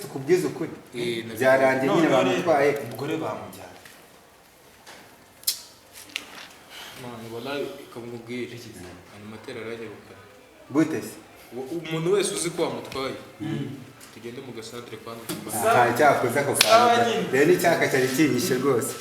Tukubwize ukuri, byarangiye nyine bamutwaye. Umugore bamujyana. Mwana, wallahi ikamubwira animateri aranyirukana. Gute se? Umuntu wese uzi ko wamutwaye, tugende mu gasantere kwanza tukubane. Aha, cyakoze ako kantu rero n'icyaka cyari kinyishe rwose.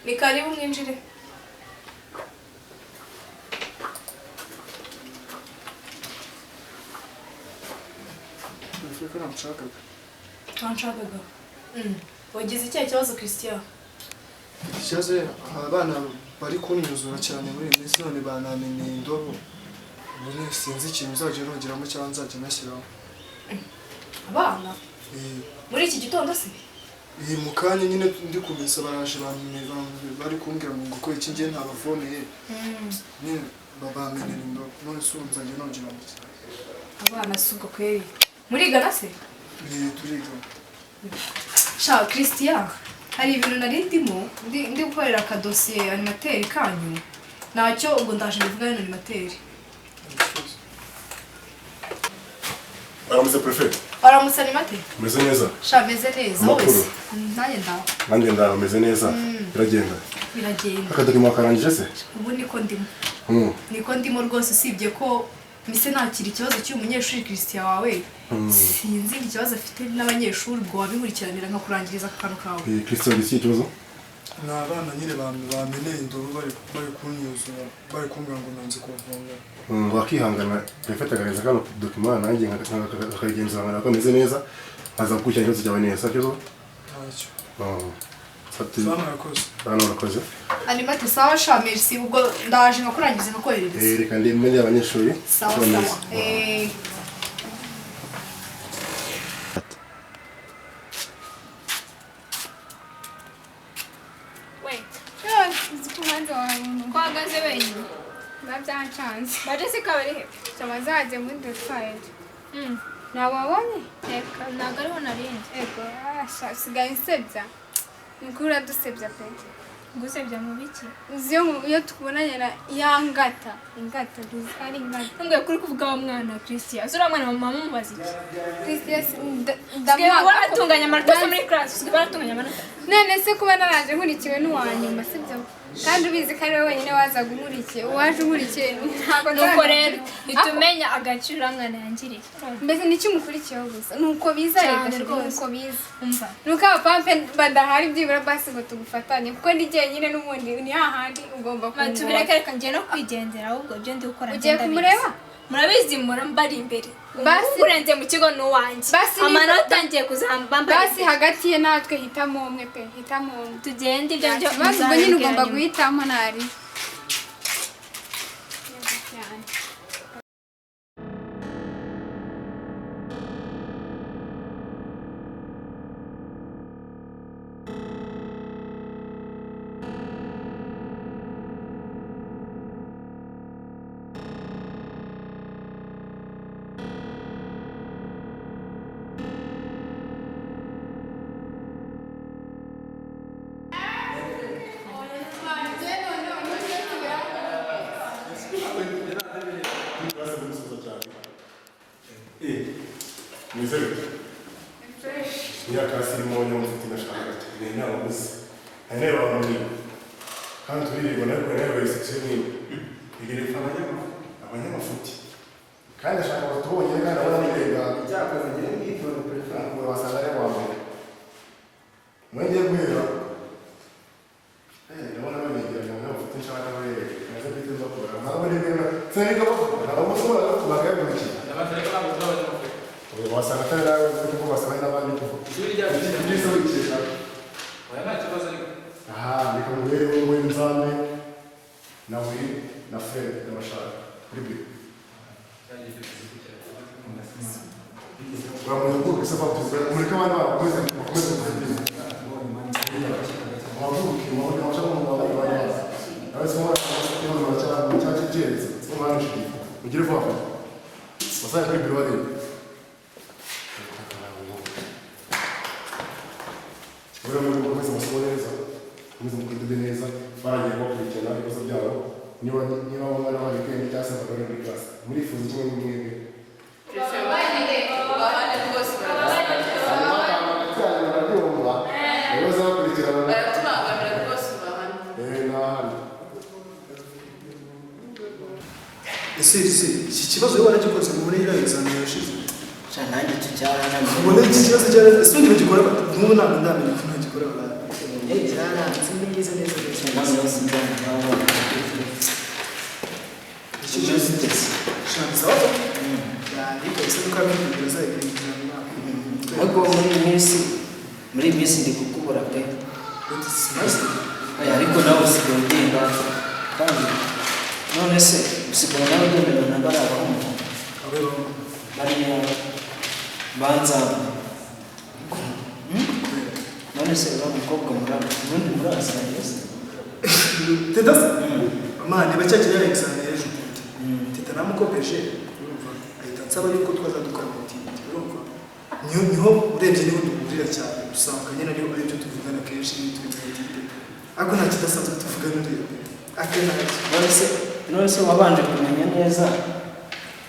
Ni karibu mwinjire. Ko namushakaga. Wanshakaga? Wagize ikihe kibazo, Christian? Ikibazo, abana bari kunyuzura cyane muri iyi minsi, none banamenye indobo. Ubu nyine sinzi ikintu nzajya nongeramo cyangwa nzajya nashyiraho. Abana? Eh. Muri iki gitondo se? Iyi mu kanya nyine ndi kumesa, baraje bari kumbwira ngo gukora iki, ngiye ntabavomeye. Nyine bamenera indobo, none se ubu nzajya nongeramo iki? Abana si ubwo kweri. Murigana se? Eh, turiga. Sha Christian, hari ibintu nari ndimo ndi gukorera akadosiye animateri kanyu. Ntacyo, ubwo ndaje ndivugane na animateri. Aramutse, préfet. Waramutse, animateri. Umeze neza? Sha meze neza. Amakuru? Wese. Nanjye ndaho. Nanjye ndaho, meze neza. Biragenda. Biragenda. Akadocument karangije se? Ubu niko ndimo. Niko ndimo rwose, usibye ko mise nakira ikibazo cy'uyu munyeshuri Christian wawe. Sinzi ikibazo afite n'abanyeshuri, ubwo wabikurikiranira nkakurangiriza aka kantu kawe. Eh, Christian, iki ikibazo? Ni abana nyine bameneye indobo, bari kunyuzura, bari kumbwira ngo nanze kubavomera. Wakihangana préfet akagaragaza kano document, nanjye nkakagenzura nkareba ko ameze neza, nkaza gukurikirana ikibazo cyawe neza. Ikibazo? Ntacyo. Fati. Sawa, murakoze. Hano urakoze. Animate, sawa sha, merci, ubwo ndaje nkakurangiriza nkakoherereza. Eh, reka ndi menye abanyeshuri. Sawa. Uko bameze. Sawa. Eh. We. Uzi ko ubanza wawe Ko uhagaze wenyine? Biba byancanze. Ba Jessica bari he? Sha bazaje muri dotwayire. Ntabwo wabonye? Reka, ntabwo ariho narindi. Ego, ah, sha usigaye unsebya. Ni ukuri uradusebya pe. Ngusebya mu biki? Uzi iyo tukubonanye na ya ngata, ingata ntuzi ko ari ingata. Ntumbwiye ko uri kuvuga wa mwana Christian. Ese uriya mwana mama mubaza iki? Christian Usigaye ndamwanga. baratunganya amanota se muri class? Usigaye baratunganya amanota? None se kuba naraje nkurikiwe n'uwa nyuma, sibyo? Kandi ubizi ko ari wowe wenyine wazaga unkurikiye, uwaje unkurikiye ntabwo Nuko nzaza. rero uhita umenya agaciro uriya mwana yangiriye. Mbese nicyo umukurikiyeho gusa nuko biza Cyane reka rwose. nuko biza. Umva. Nuko abapampe badahari byibura basi ngo tugufatanye, kuko ndi jyenyine n'ubundi ni hahandi ugomba Ma, tubireke, reka ngiye no kwigendera, ahubwo ibyo ndi gukora Ugiye ngenda kumureba? bizi. Murabizi mura mbari imbere. Basi- Urenze mu kigo ni uwanjye. Basi niba- Amanota ngiye kuzamba mbari Basi imbere. hagati ye natwe hitamo umwe pe, hitamo umwe. Tugende, ibyo byo Nta kibazo, ubwo nyine ugomba muzabibwira nyuma. guhitamo ntari. Meze bite? Niya kasi irimo nyamufite nashakaga cyane nababuze. Hari n'abantu niba. Kandi turirirwa nawe nawe section niba. Igerefa abanyamafuti. Kandi ashaka batubonye kandi abona nirenga. Cyakoze ngiye nditonda, préfet. Ntabwo wasanga ari wa mbere. Mwenge guhera. Eh, ndabona banyegeranya abanyamafuti nshaka we. Maze kwite bakora. Ntabwo ari byo. Sinari ko ntabwo mushobora kubagarukiye. Ndabaza ariko ntabwo turi abanyamafuti. Wasanga atari nawe kuko wasanga ari n'abandi kuko. Ishuri ryacu ni Ibyiza wikesha. Oya, nta kibazo ariko. Aha, reka nguhere wowe Nzambe na Willy na Fred n'abashaka kuri biro. Uramuhaguruke se bapfuze, mureke abandi bakomeze bakomeze kuvuga. Muhaguruke, muhaguruke, mushaka mu bandi bandi bazi. Nawe se mwana ikibazo cya cyegeretse, se mwana nshuti. Mugire vuba vuba. Wasaye kuri biro bareba. rero mwebwe mukomeze amasomo neza, mukomeze mukwidude neza, baragiye bakurikirana ibibazo byabo, niba niba umwana wanyu kwenda cyangwa se bakaba bari muri class. Murifuza kimwe n'umwebwe. Bahane rwose. Hanyuma barabyumva, ibibazo bakurikirana. Baratubangamira rwose, bahane. N'ahandi. Ese ese iki kibazo wowe waragikoze muri iriya examen yashize? Sha, nanjye icyo cyarananiye. Ubona iki kibazo cyara ese ubundi bagikora bate? Nk'ubu ntabwo ndamenya ukuntu bagikora baraye. Cyaranze sinigeze neza neza. Noneho sinzamenya aho Iki kibazo shaka sawa cyane kabisa nuko abikugeza ibintu. Ariko muri iyi minsi ndi kukubura pe. Simaze. Oya, ariko nawe usigaye ugenda kandi none se usigaye nawe ugendana na bariya bahungu Abe bariya banzamba? None se uriya mukobwa ubundi muraziranye se? Teta se? Man, niba cyakiriya examen y'ejo bundi. Teta namukopeje, urumva, ahita ansaba yuko twazadukora mu tindi, urumva? Niho urebye niho duhurira cyane, usanga nyine ariho aribyo tuvugana kenshi turi mu tindi. Ariko nta kidasanzwe tuvugana uriya pe. Ake ntacyo. None se wabanje kumenya neza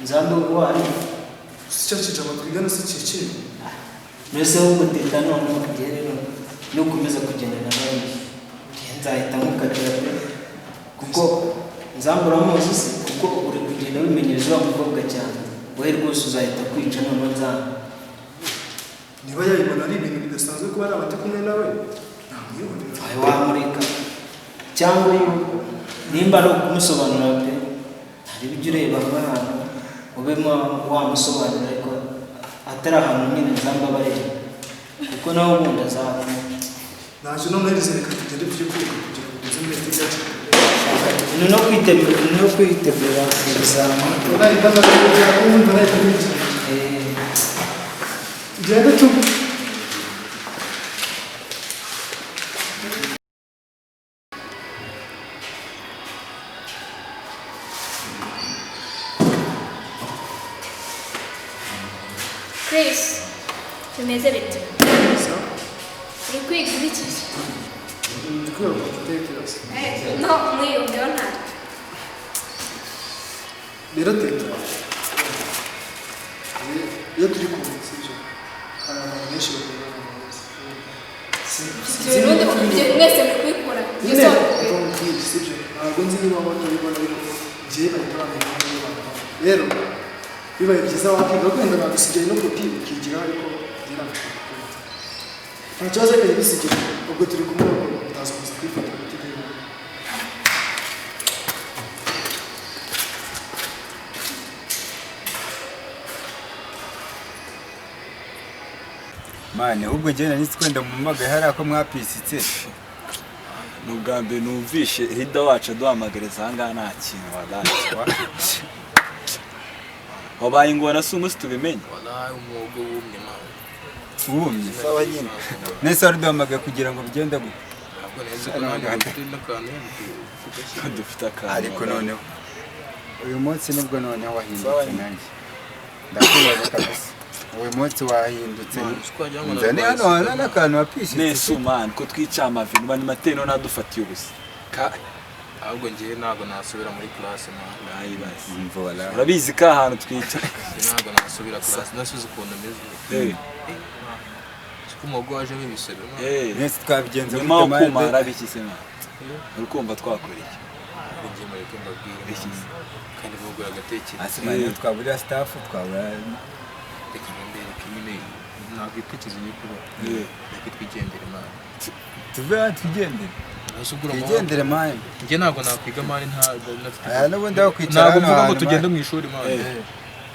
Nzambe uwo ari we? Si cyo kijama twigana si kikiri. Mbese ahubwo Teta, noneho igihe rero nukomeza kugendana nawe nzahita nkukatira pe, kuko Nzambe uramuzi se? Kuko uri kugenda wimenyereza uriya mukobwa cyane, wowe rwose uzahita kwica noneho Nzambe. Niba yayibona ari ibintu bidasanzwe kuba naba ndi kumwe nawe, namwihorera. Ayo wamureka cyangwa nimba ari ukumusobanurira pe, hari ibyo ureba nk'ahantu ube wamusobanurira ariko atari ahantu nyine Nzambe aba areba, kuko nawe ubundi azaba Ntacyo no muri reka tugende tujye kwiga kugira ngo tuze muri yacu. Ni no kwitegura ibizamini. Nahita nahita nahita nijya. Tugende tu. Chris, bimeze bite? Uri kwiga ibiki? Ndi kwiga gutekereza. No, mwiyumveho ntacyo. Rero Teta, iyo turi kumwe, sibyo, hari abantu benshi bakunda. Ibyo ubundi mwese muri kubikora. Nyine mva, sibyo, ntabwo nzi niba batabibona, ariko njyewe bahita bamenya niba bantu. Rero bibaye byiza wakwiga, wenda nagusigaye no kopi ukigira, ariko njye ntabwo nabikora. Nta kibazo, reka bisigira ubwo turi kumwe, ubwo utaza kuza kwifata hagati y'ibintu. Man, ahubwo njyewe nari nzi kwenda mu magaye hariya ko mwapisitse. Ni ubwa mbere numvishe leader wacu aduhamagariza aha ngaha, nta kintu wadaye. Wabaye ingona si umunsi tubimenye. Wallahi umwogo wumye, man. Wumye sawa nyine. Nese wari uduhamagaye kugira ngo bigende gute? Ntabwo nzi ko nanjye dufite n'akantu kugashyira. Dufite akantu. Ariko noneho uyu munsi nibwo noneho wahindutse, nanjye ndakubaza kabisa, uyu munsi wahindutse. Twagira ngo Nzane hano narwaye. hano n'akantu wapisitse. Nese man, ko twica amavi niba ni mateno nadufatiye ubusa. Ahubwo njyewe ntabwo nasubira muri class, man. Nayibaze. Umva wallahi. Urabizi ko ahantu twicara. Njye ntabwo nasubira class, nasubiza ukuntu ameze. Siko umwogo wajemo ibisebe, man. Nese twabigenza Nyuma yo gute, man? kuma harabiki se, man? Uri kumva twakora iki? Ahubwo njye mureke mbabwire, man. Kandi mugura agatekerezo. Asi man, iyo twaburira staff twabura. Reka mbereke nyine, ntabwo ibitekerezo biri kuba. Reka twigendere, man. Tuve hano twigendere. Nase ugura. Twigendere, man. Njye ntabwo nakwiga, man, nta nafite. Aya n'ubundi aho kwicara Ntabwo hano mvuga ngo hantu, tugende man. mu ishuri, man.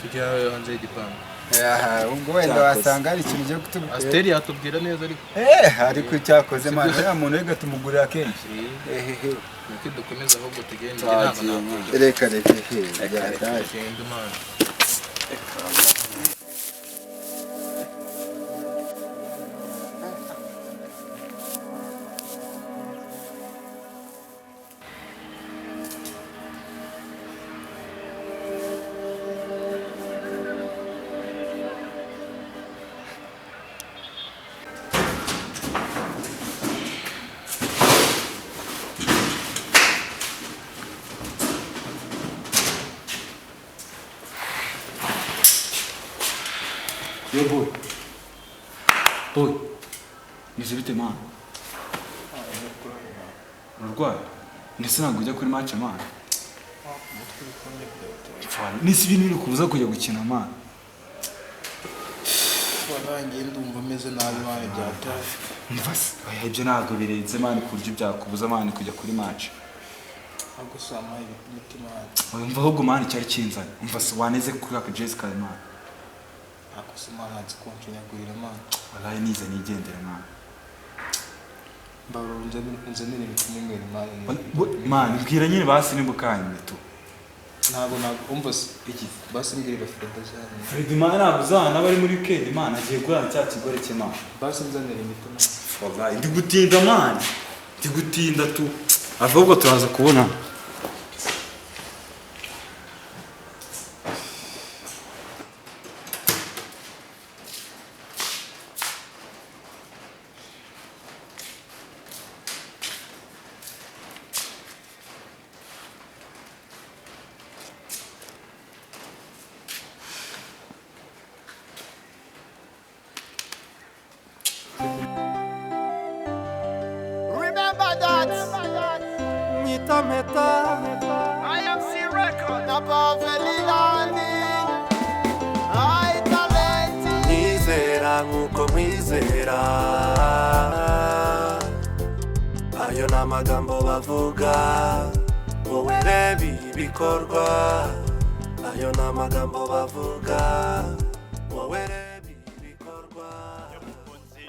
Tujya hanze y'igipangu. Aha, ubwo wenda Cyakoze. wasanga hari ikintu ugiye kutubwira. Asiteri yatubwira neza ariko. Ariko cyakoze, man, uriya muntu reka tumugurira kenshi. Ehehe. Reka dukomeze ahubwo tugende, njye ntabwo Twagiye, man. nakwiga. Reka reka he byataye. Tugende, man. Yo boy. Boy. Meze bite man? Urarwaye? Ndetse ntabwo ujya kuri match man. Nisi ibintu biri kubuza kujya gukina man. Warangiye ndumva ameze nabi man byataje. Umva se, oya ibyo ntabwo birenze man ku buryo byakubuza man kujya kuri match. Ahubwo si amaye imitima yanjye. Oya umva ahubwo man cyari kinzanye. Umva se waneze kuri aka jezi kawe man. Ntabwo se man nzi kunshinyagurira man. Wallahi nize nigendere man. Mbabura unzanire imiti n'inywera man. Man mbwira nyine basi nimba ukanywe tu. Ntabwo ntabwo umva se. Iki? Basi mbwirira Fred azane. Fred man ntabwo uzana aba ari muri weekend man agiye guhana cya kigore cye man. Basi nzanire imiti man. Wallahi ndi gutinda man. Ndi gutinda tu. Ahubwo turaza kubona. Remember that. Mita meta. I am C record. I talent. Nizera nkuko nkwizera ayo ni amagambo bavuga wowe reba ibikorwa ayo ni amagambo bavuga.